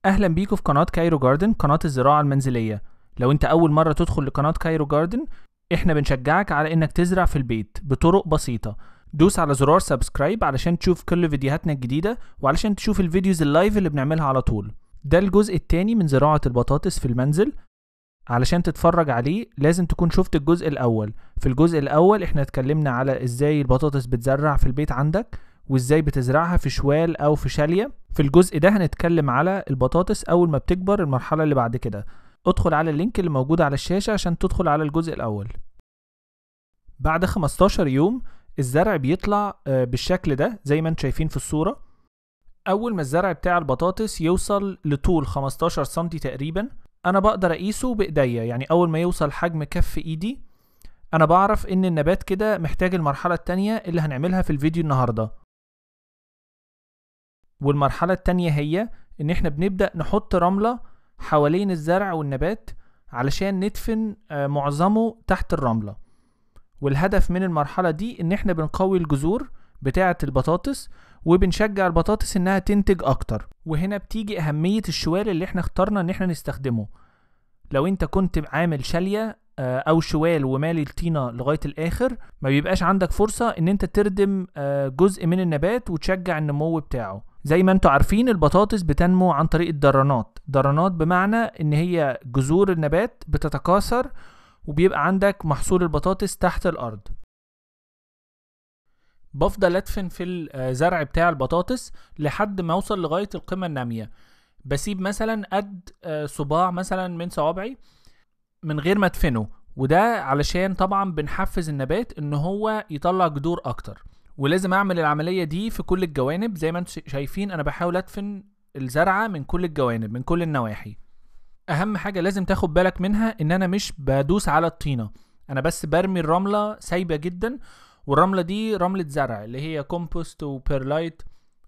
اهلا بيكم في قناة كايرو جاردن، قناة الزراعة المنزلية. لو انت اول مرة تدخل لقناة كايرو جاردن، احنا بنشجعك على انك تزرع في البيت بطرق بسيطة. دوس على زرار subscribe علشان تشوف كل فيديوهاتنا الجديدة وعلشان تشوف ال videos ال live اللي بنعملها على طول. ده الجزء التاني من زراعة البطاطس في المنزل. علشان تتفرج عليه لازم تكون شفت الجزء الاول. في الجزء الاول احنا اتكلمنا على ازاي البطاطس بتزرع في البيت عندك وازاي بتزرعها في شوال او في شالية. في الجزء ده هنتكلم على البطاطس اول ما بتكبر، المرحلة اللي بعد كده. ادخل على ال link اللي موجود على الشاشة عشان تدخل على الجزء الاول. بعد 15 يوم الزرع بيطلع بالشكل ده زي ما انتم شايفين في الصورة. اول ما الزرع بتاع البطاطس يوصل لطول 15 سنتي تقريبا، انا بقدر اقيسه بايديا، يعني اول ما يوصل حجم كف ايدي انا بعرف ان النبات كده محتاج المرحلة التانية اللي هنعملها في الفيديو النهاردة. والمرحلة التانية هي ان احنا بنبدأ نحط رملة حوالين الزرع والنبات علشان ندفن معظمه تحت الرملة. والهدف من المرحلة دي ان احنا بنقوي الجذور بتاعة البطاطس وبنشجع البطاطس انها تنتج اكتر. وهنا بتيجي اهمية الشوال اللي احنا اخترنا ان احنا نستخدمه. لو انت كنت عامل شالية او شوال ومالي الطينة لغاية الاخر، ما بيبقاش عندك فرصة ان انت تردم جزء من النبات وتشجع النمو بتاعه. زي ما انتوا عارفين البطاطس بتنمو عن طريق الدرنات. درنات بمعنى ان هي جذور النبات بتتكاثر وبيبقى عندك محصول البطاطس تحت الارض. بفضل ادفن في الزرع بتاع البطاطس لحد ما اوصل لغاية القمة النامية. بسيب مثلا قد صباع مثلا من صوابعي من غير ما ادفنه، وده علشان طبعا بنحفز النبات ان هو يطلع جذور اكتر. ولازم اعمل العملية دي في كل الجوانب. زي ما انتم شايفين انا بحاول ادفن الزرعة من كل الجوانب، من كل النواحي. اهم حاجة لازم تاخد بالك منها ان انا مش بدوس على الطينة، انا بس برمي الرملة سايبة جدا. والرملة دي رملة زرع اللي هي compost و perlite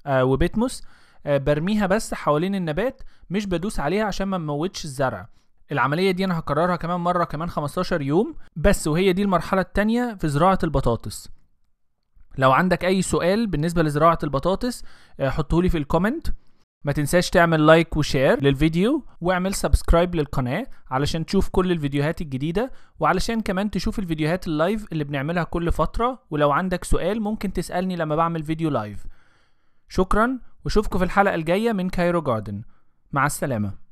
و peat moss، برميها بس حوالين النبات، مش بدوس عليها عشان ما نموتش الزرع. العملية دي انا هكررها كمان مرة كمان 15 يوم بس، وهي دي المرحلة التانية في زراعة البطاطس. لو عندك اي سؤال بالنسبة لزراعة البطاطس حطهولي في ال comment. ما تنساش تعمل like و share للفيديو واعمل subscribe للقناة علشان تشوف كل الفيديوهات الجديدة، وعلشان كمان تشوف الفيديوهات ال live اللي بنعملها كل فترة. ولو عندك سؤال ممكن تسألني لما بعمل فيديو live. شكرا واشوفكم في الحلقة الجاية من كايرو جاردن. مع السلامة.